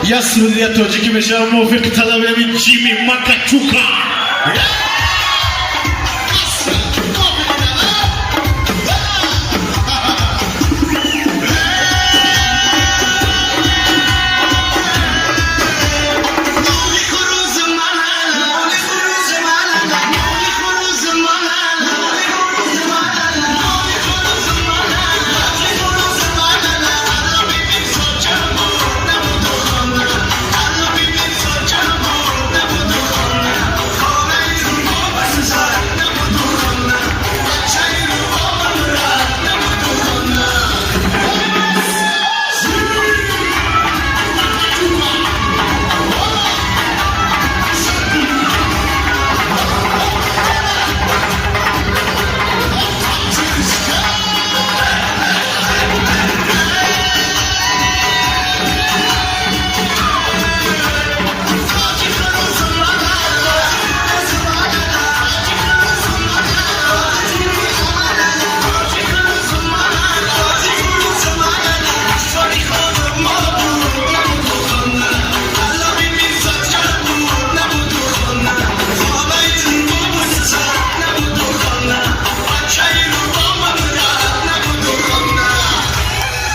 Я суруди тоҷикӣ мешавам, мувофиқи талаби ҳамин Ҷими Макачука.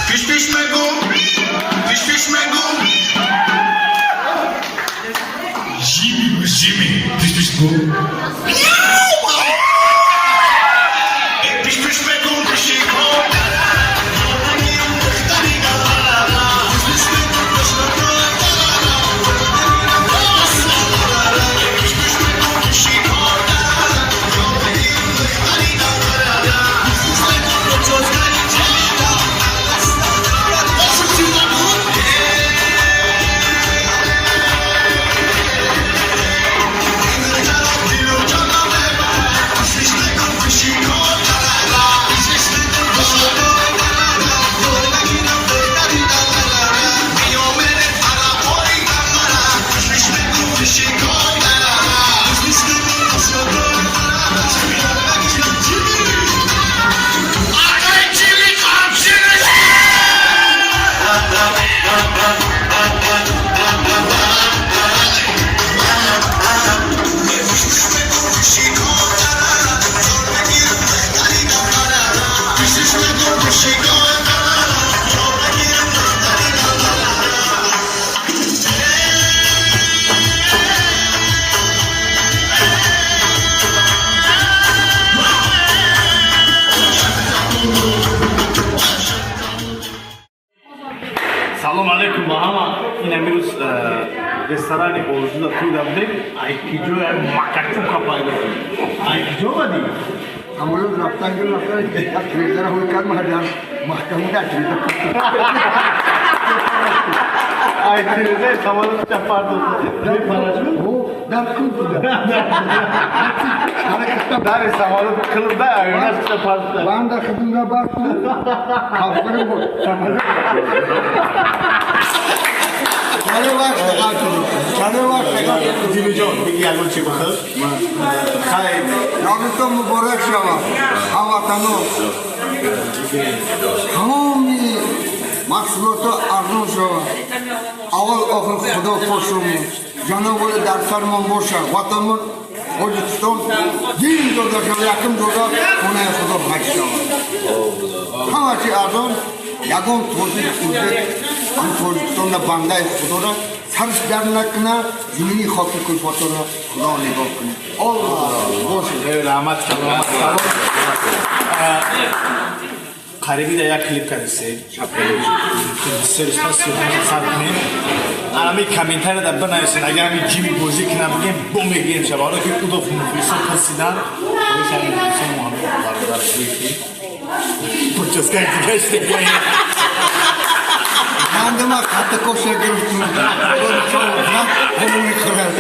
Пиш-пиш мегум, пиш-пиш мегум. Ҷими, Ҷими, пиш-пиш гу. Пиш-пиш мегум, пиши. Салом алейкум ба ҳама. Ин амирӯз ресторани Орзуда тӯйда будем. Айкиҷоя Макачука пайдо шуд. Айкиҷо омадӣ? Самолет рафтан гир рафтан, як трезара ҳой кард, маҳдам маҳкаму дар треза. Ай трезаи самолет чапарду мепарашу. Дар кун буда. Дари самолет қилда аюнаш чапарду. Банда хидмат бар кун. Кафир буд. Самолет. Чаро вақт чаро вақт. Ҷимиҷон, биги ягон чи бихӯр. Хайр. Наврӯзтон муборак шавад, ҳамватанон. Тамоми маҳсулотҳо арзон шавад. Аввал охир Худо пошумон. Ҷаноб оли дар сармон бошад. Ватанмон Тоҷикистон дин дода шавад, якум дода хонаи Худо ҳаҷ шавад. Ҳама чи арзон, ягон тоҷик, узбек ҳам Тоҷикистонда бандаи Худоро сарш дар накунад, замини хоки кулфаторо Худо нигоҳ кунад. Аллоҳ бошад. Раҳмат, саломат. Қариби да як клип кардисем. Бисёр спас сар кунем. Ами комментария да бинависен, агар ами Ҷими бозӣ кунам, бигем, бо мегирем шаба. Ҳоло ки удо мухлисон пурсидан, хоҳиш ами мухлисон мо ҳами бародар гӯй ки прическаи дига шуда. Мандама хатта коша гирифтум. Ҳоло мехӯрад.